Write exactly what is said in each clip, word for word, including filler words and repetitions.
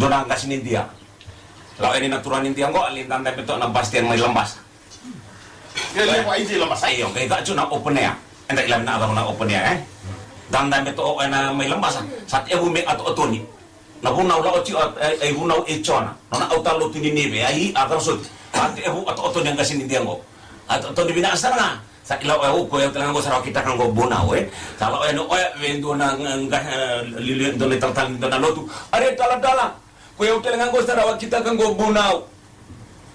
Dua na qase ni Idia. Lako yani na turaga ni Idia qo, a lai dadabe toka na bus stand mai Labasa. Ia, levu a Idia i Labasa. Io, qai caka tu na open air. Eda kila vinaka cava na open air, e? Dadabe toka o koya na mai Labasa. Sa tekivu me atoatoni. Na vunau lako tiko, e, e vunau i Jona. Nona kauta lotu Ninive, ai a cava soti. Sa tekivu atoatoni a qase ni Idia qo. Atoatoni vinaka sara ga. Sa kila o koya, o koya tale ga qo sa rawa kitaka qo vunau, e. Sa lako yani o koya vei dua na, ga, ga, e, liuliu e dua na italatala ni dua na lotu. Are talatala, o koya tale ga qo sa rawa kitaka qo vunau.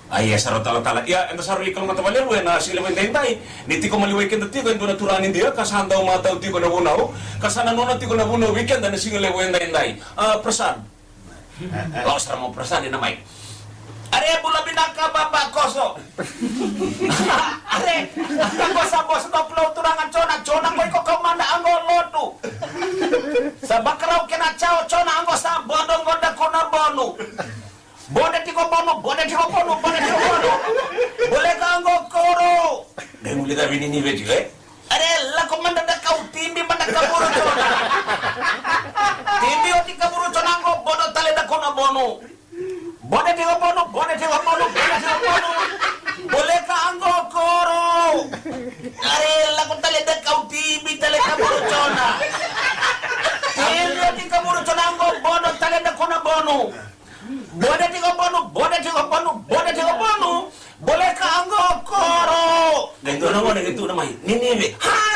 A ia, sa rawa talatala. Ia, eda sa rui kalougata vakalevu ena siga levu edaidai. Ni tiko maliwai keda tiko e dua na turaga ni Idia ka sa dau matau tiko na vunau. Ka sa nanona tiko na vunau vei keda ena siga levu edaidai. A, Prasad. Lako sara mai o Prasad ena mai. Are, bula vinaka baba koso. Are, ka qo sa boso dau pulau turaga Jona, Jona qo iko kau mada qo lotu. Sa vakarau kena jao Jona qo sa bodo qo dakuna bonu. Bode tiko bonu, bode tiko bonu, bode tiko bonu. Boleka qo koro. Qai gulita vei Ninive tiko, e? Are, lako mada da kau tibi mada kavuru Jona. Tibi oti kavuru Jona qo bodo tale dakuna bonu. Bode tiko bonu, bode tiko bonu, bode tiko bonu. Boleka qo koro. Are, lako tale da kau tibi tale kavuru Jona. Tibi oti kavuru Jona qo bodo tale dakuna bonu. Bode tiko bonu, bode tiko bonu, bode tiko bonu. Boleka qo koro. Qai dua na gone qai tukuna mai, Ninive. Ha!